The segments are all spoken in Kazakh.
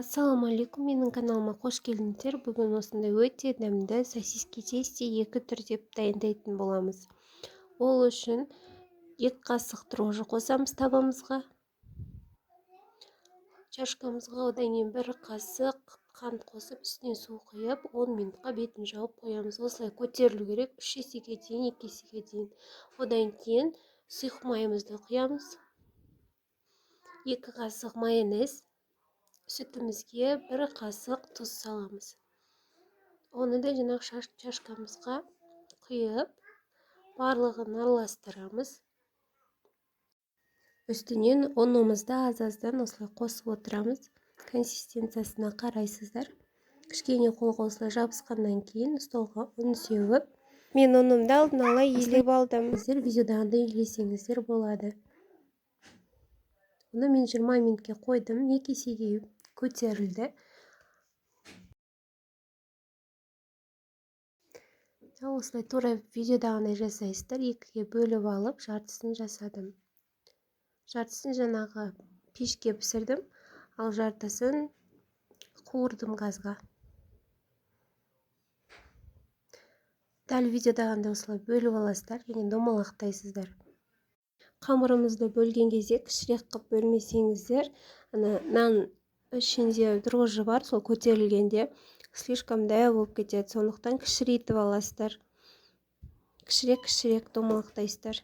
Ассалаумағалейкум, менің каналыма қош келдіңіздер. Бүгін осындай өте дәмді сосиски тесте екі түрде дайындайтын боламыз. Ол үшін 2 қасық дрожжи қосамыз табамызға. Чашкамызға одан кейін 1 қасық қант қосып, үстіне су құйып, 10 минутқа бетін жауып қоямыз. Осылай көтерілу керек, 3 есеге дейін, 2 есеге дейін. Одан кейін сұйық майымызды құямыз. 2 қасық майонез, сүтімізге 1 қасық тұз саламыз. Оны да жаңағы чашкамызға құйып, барлығын араластырамыз. Үстінен ұнымызды аз-аздан осылай қосып отырамыз. Консистенциясына қарайсыздар. Кішкене қолға осылай жабысқаннан кейін столға ұн сеуіп, мен ұнымды алдын ала елеп алдым. Сіздер видеодағыдай елесеңіздер болады. Оны мен 20 минутке қойдым, 2 есеге көтерілді. Осылай тура видеодағыдай жасайсыздар. Екіге бөліп алып, жартысын жасадым. Жартысын жаңағы пешке пісірдім, ал жартысын қуырдым газға. Дәл видеодағындай осылай бөліп аласыздар және домалақтайсыздар. Қамырымызды бөлген кезде кішірек қып бөлмесеңіздер, ана нан ішінде дрожжи бар, сол көтерілгенде слишком дәу болып кетеді. Сондықтан кішірейтіп аласыздар. Кішірек-кішірек домалақтайсыздар.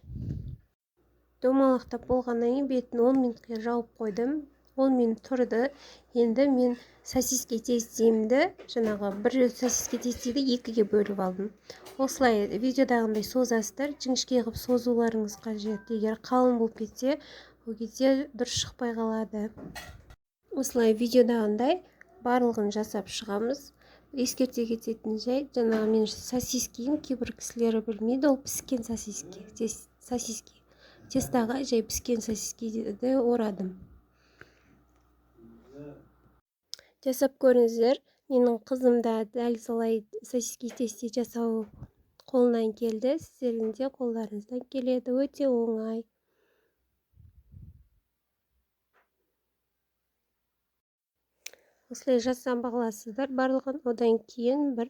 Домалақтап болғаннан кейін бетін 10 минутқа жауып қойдым. 10 минут тұрды. Енді мен сосиски тестемді, жаңағы бір сосиски тестейді екіге бөліп алдым. Осылай видеодағындай созасыздар, жіңішке қылып созуларыңыз қажет. Егер қалың болып кетсе, ол кезде дұрыс шықпай қалады. Осылай видеодағындай барлығын жасап шығамыз. Ескерте кететін жай, жаңағы мен сосискиім кейбір кісілері білмейді, ол піскен сосиски, сосиски. Тестаға жай піскен сосискиді орадым. Жасап көріңіздер. Менің қызым да дәл солай сосиски тесте жасау қолынан келді. Сіздердің де қолдарыңыздан келеді. Өте оңай. Осылай жасап аласыздар барлығын. Одан кейін бір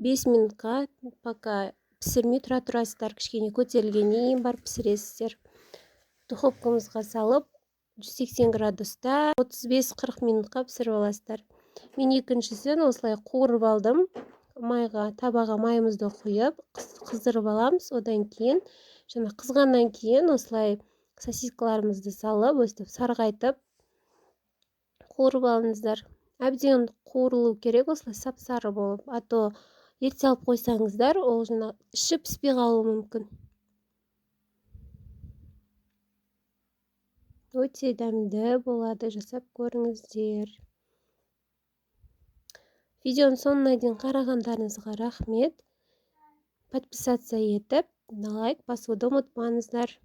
5 минутқа пока пісірмей тұра тұрасыздар. Кішкене көтерілгеннен кейін барып пісіресіздер. Духовкамызға салып 180 градуста 35-40 минутқа пісіріп аласыздар. Мен екіншісін осылай қуырып алдым. Майға, табаға майымызды құйып, қыздырып аламыз. Одан кейін, жаңа қызғаннан кейін осылай сосискаларымызды салып, өстіп сарғайтып қуырып алыңыздар. Әбден қуырылу керек, осылай сап-сары болып. А то ерте алып қойсаңыздар, ол жаңа іші піспей қалуы мүмкін. Өте дәмді болады, жасап көріңіздер. Видеоның соңына дейін қарағандарыңызға рахмет. Подписаться етіп, лайк басуды ұмытпаңыздар.